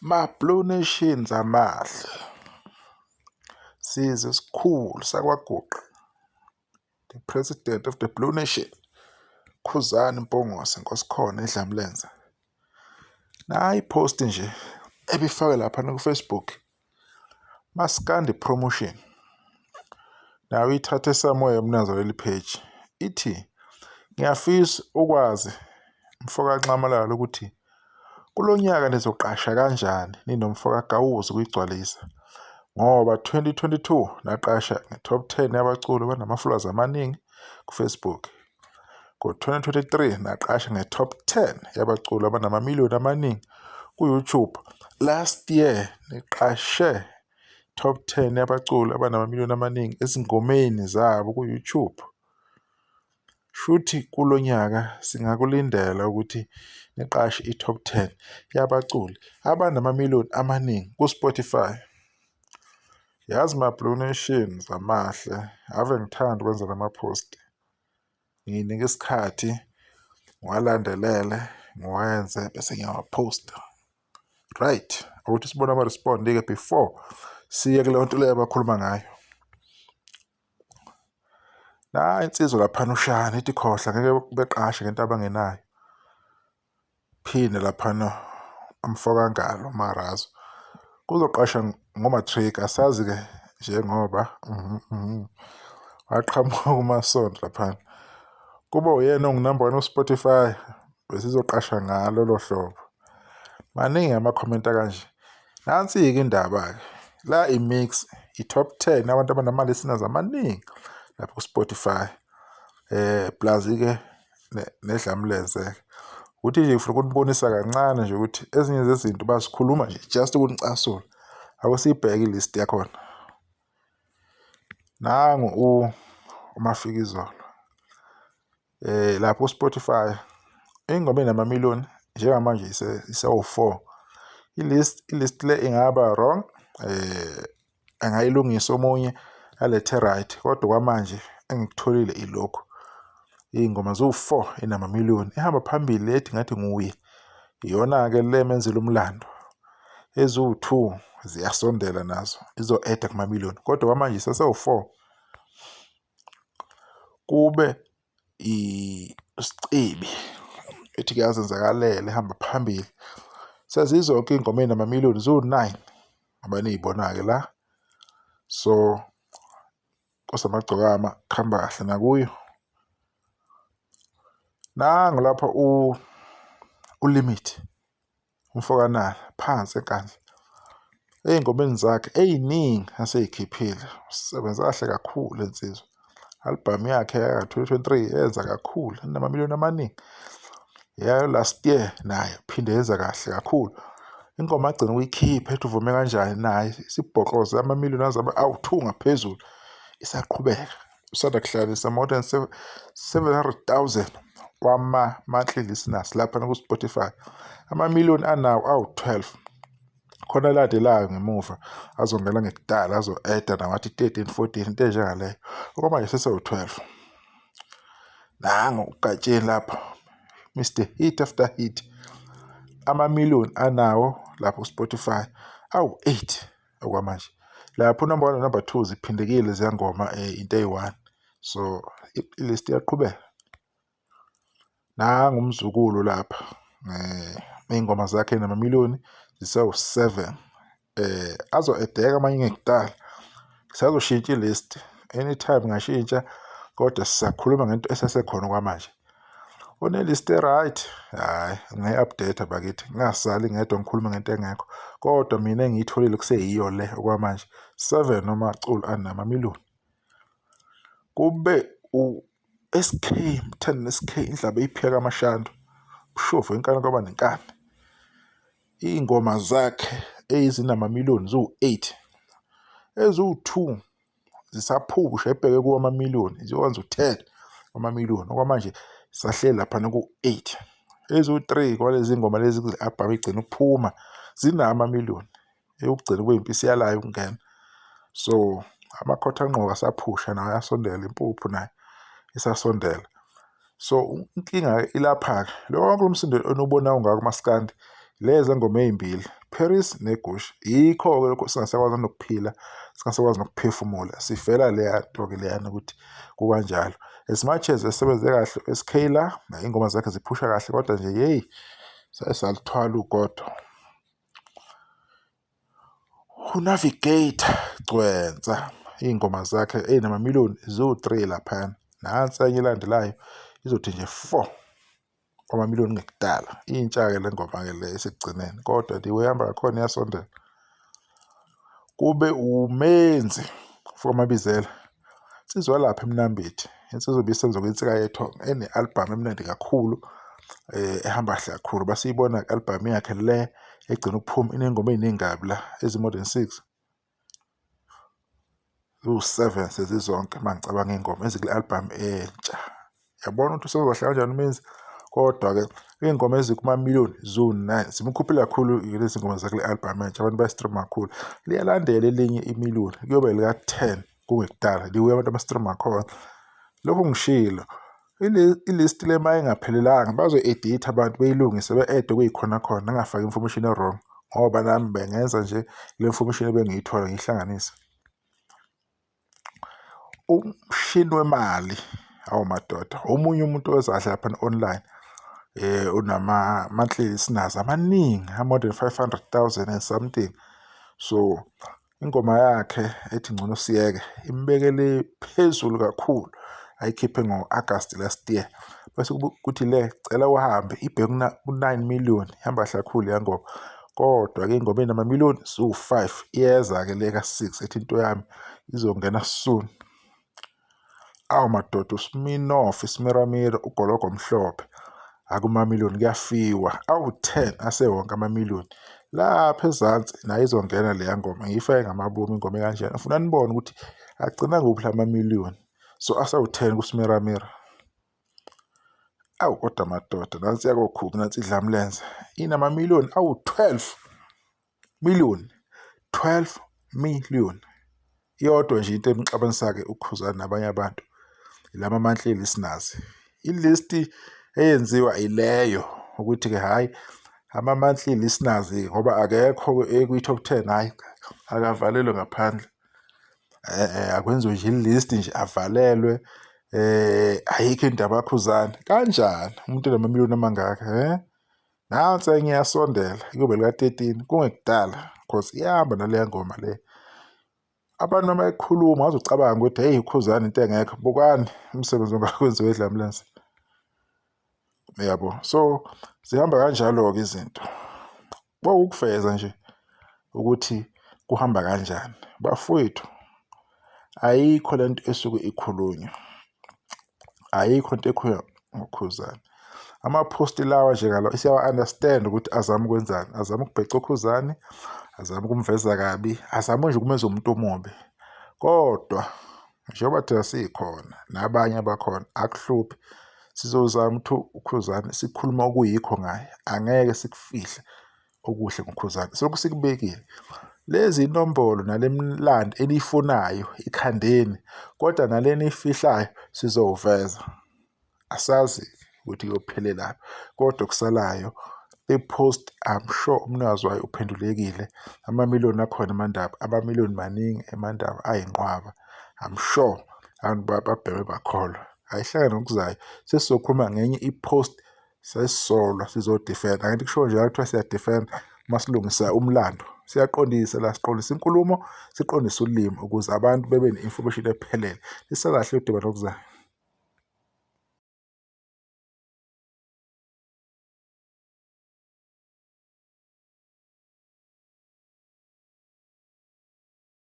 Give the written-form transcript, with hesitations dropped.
Ma-Blue Nations amahle, sizwe esikhulu sakwaGuqa, the president of the Blue Nation, Khuzani Mpungose Nkosikhona Edlamlenze. Nayi i-post nje ebifakwe laphana ku-Facebook, Maskandi Promotion. Nawe uyithathe somewhere mnazo leli page. Ithi, ngiyafisa ukwazi mfoka Nxamalala ukuthi kulo nyaka nizoqasha kanjani ninomfoka Gawuzi kuyigcwalisa ngoba 2022 naqasha nge-top 10 yabaculi abanama-followers amaningi ku-Facebook. Ngo-2023 naqasha nge-top 10 yabaculi abanamamiliyoni amaningi ku-YouTube. Last year niqashe top 10 yabaculi abanamamiliyoni amaningi ezingomeni zabo ku-YouTube. Shuthi kulo nyaka singakulindela ukuthi niqashe i-top 10 yabaculi abanamamiliyoni amaningi ku-Spotify. Yazi ma-Blue Nations amahle, ave ngithanda ukwenza lama-post. Ngiyinika isikhathi ngiwalandelele, ngiwenze bese ngiyawaphosta. Right, ukuthi sibone ama-respond-ke before siye kuleyo nto leyo abakhuluma ngayo. Nayi insizwa laphana uShani ithi khohlwa ngeke beqashe ngento abangenayo. Phinde laphana umfoka Ngalo Marazo kuzoqashwa ngo-matric asazi-ke njengoba waqhamuka kumasonto laphana. Kuba uyena ongu-number one ku-Spotify besizoqasha ngalo lolo hlobo. Maningi ama-comment akanje. Nansi-ke indaba-ke la i-mix i-top 10 abantu abanama-listeners amaningi lapho ku-Spotify plus-ke nedlamlenze-ke. Ukuthi nje ngifuna ukunibonisa kancane nje ukuthi ezinye zezinto bazikhuluma nje just ukunicasula. Ake siyibheke i-list yakhona. Nangu uMafikizolo lapho ku-Spotify ingoma enamamiliyoni njengamanje isewu-4. I-list le ingaba wrong, angayilungisa omunye alethe right, kodwa kwamanje engikutholile ilokhu. Iy'ngoma ziwu-4 enamamiliyoni, ehamba phambili ethi ngathi nguye, iyona-ke le emenzela umlando. Eziwu-2 ziyasondela nazo, izo-add-a kumamiliyoni, kodwa kwamanje isesewu-4. Kube uSicebi ethi kuyazenzakalela ehamba phambili. Sezizonke iy'ngoma ey'namamiliyoni ziwu-9 ngoba niy'bona-ke la. So Nkosi Amagcokama kuhamba kahle nakuyo. Nangu lapha uLimit umfokaNala phansi eNkandla. Ey'ngomeni zakhe ey'ningi asey'khiphile usebenze kahle kakhulu le nsizwa. Album yakhe yaka-2023 yenza kakhulu inamamiliyoni amaningi. Eya last year nayo phinde yenza kahle kakhulu. Ingoma agcina ukuyikhipha ethi uvume kanjani naye isibhokoze amamiliyoni aze abe awu-2 ngaphezulu isaqhubeka. Usanda kuhlanganisa more than 700,000 wama-monthly listeners laphana ku-Spotify. Amamiliyoni anawo awu-12. Khona alandelayo ngemuva azongena ngekudala azo-add-a nawo athi 13, 14 into enjengaleyo. Okwamanje sesewu-12. Nangu uGatsheni lapha Mr Hit after hit. Amamiliyoni anawo lapho ku-Spotify awu-8 okwamanje. Lapho u-number one no-number two ziphindekile leziya ngoma into eyi-one. So i-list iyaqhubeka. Nangu umzukulu lapha iy'ngoma zakhe namamiliyoni zisewu-7. Azo-add-eka amanye ngekudala. Kusazoshintsha i-list anytime ingashintsha kodwa sisakhuluma ngento esasekhona okwamanje. Une-list e-right, hhayi ngingayi-update bakithi ngingasali ngedwa ngikhulume ngento engekho. Kodwa mina engiyitholile kuseyiyo le okwamanje, 7 wamaculo anamamiliyoni. Kube u-S_K, Mthandeni S_K indlebe eyiphika kaMashandu, ushovu wenkani kwaba nenkani. Iy'ngoma zakhe ezinamamiliyoni ziwu-8, eziwu-2 zisaphusha ebheke kuwo amamiliyoni ziyokwenza u-10 wamamiliyoni. Okwamanje sisahleli laphana ku-8. Eziwu-3 kwalezi ngoma lezi kule album igcina ukuphuma zinawo amamiliyoni. Eyokugcina kube impisi yalayo ukungena. So amakhotha anqoka asaphusha nawo ayasondela, impuphu nayo isasondela. So inkinga ilapha-ke lonke lo msindo eniwubonayo ungaka kumaskandi Lezi ngoma ey'mbili, Paris neGucci, yikho-ke lokhu singasakwazi nokuphila, singasakwazi nokuphefumula, sifela leya nto-ke leyana ukuthi kukanjalo. As much as esebenze kahle u-S_K la, iy'ngoma zakhe ziphusha kahle kodwa nje yeyi saye saluthwala ugodo. UNavigator Gcwensa iy'ngoma zakhe ey'namamiliyoni ziwu-three laphayana. Nansi enye elandelayo izothi nje four kwamamiliyoni kungekudala. Intsha-ke le ngoma-ke le esekugcineni kodwa the way ihamba ngakhona iyasondela. Kube uMenzi mfokaMabizela, insizwa yalapha eMnambithi, insizwa ebisenza kwiNsika Yethongo ene-album emnandi kakhulu ehamba kahle kakhulu. Basiyibona i-album yakhe le egcina ukuphuma iney'ngoma ey'ningi kabi la ezi-more than six. Ziwu-seven sezizonke uma ngicabanga iy'ngoma ezikule album entsha. Yabona ukuthi usebenza kahle kanjani uMenzi? Kodwa-ke iy'ngoma ezikumamiliyoni ziwu-nine zimkhuphile kakhulu lezi ngoma zakule album entsha, abantu bayi-stream-a kakhulu. Liyalandela elinye imiliyoni kuyobe elika-ten kungekudala liwuye abantu aba-stream-a khona. Lokhu ngishilo i-list le uma ingaphelelanga bazoyi-editha abantu beyilungise be-add-e okuyikhona khona ningafaki information e-wrong ngoba nami bengenza nje le information ebengiyithola ngiyihlanganise. Umshini wemali, awu madoda, omunye umuntu oza kahle laphana online unama-monthly listeners amaningi a-more than 500,000 and something. So ingoma yakhe ethi Ngcono Siyeke imbekele phezulu kakhulu ayikhiphe ngo-August last year. Bese kuthi le Cela Uhambe ibheke ku-9 million, ihamba kahle kakhulu leya ngoma. Kodwa-ke ingoma enamamiliyoni ziwu-five, iyeza-ke le ka-six ethi Into Yami izongena soon. Awu madoda uSminoff iSmiramira ugologo omhlophe akumamiliyoni kuyafiwa awu-10 asewonke amamiliyoni lapha ezansi nayo izongena leya ngoma ngiyifake ngamabomu ingoma ekanjena ngifuna nibone ukuthi agcina kuphi la mamiliyoni so asewu-10 kuSmiramira. Awu kodwa madoda nansi yakoKhubu nansi iDlamlenze inamamiliyoni awu-12 million, 12 million. Iyodwa nje into emxabanisa-ke uKhuzani nabanye abantu ilama monthly listeners. I-list eyenziwa ileyo ukuthi-ke hhayi ama-monthly listeners ngoba akekho kwi-top ten hhayi akavalelwe ngaphandle. Akwenziwe nje i-list nje avalelwe ayikho indaba kaKhuzani. Kanjani umuntu enamamiliyoni amangaka hhe? Nansi enye iyasondela kuyobe lika-13 kungekudala cause iyahamba naleya ngoma le. Abantu uma bekhuluma ngaze ucabange ukuthi hheyi uKhuzani into engekho, bukani umsebenzi ongaka wenziwe eDlamlenze. Uyabo? So zihamba kanjalo-ke izinto. Kwawukuveza nje ukuthi kuhamba kanjani. Bafowethu, ayikho le nto esuke ikhulunywa, ayikho into ekhulunywa ngoKhuzani. Ama-post lawa njengalo siyawa-understand ukuthi azama ukwenzani, azama ukubheca uKhuzani, azama ukumveza kabi, azama nje ukumenza umuntu omubi. Kodwa njengoba thina sikhona nabanye abakhona akuhluphi, sizozama ukuthi uKhuzani sikhulume okuyikho ngaye, angeke sikufihle okuhle ngoKhuzani, silokhu sikubekile. Lezi nombolo nale mlando eniyifunayo ikhandeni, kodwa nale eniyifihlayo sizowuveza. Asazi ukuthi kuyophelelaphi kodwa okusalayo i-post I'm sure umnikazi wayo uphendulekile. Amamiliyoni akhona eMandaba, amamiliyoni maningi eMandaba ayinqwaba. I'm sure abantu babheme bakholwa. Ayihlangane ngokuzayo sesizokhuluma ngenye i-post sesisolwa sizo-defend-a. Angithi kushiwo njalo kuthiwa siya-defend-a uma silungisa umlando. Siyaqondisa la, siqondisa inkulumo, siqondise ulimi ukuze abantu bebe ne-information ephelele. Lisakahle udaba ngokuzayo.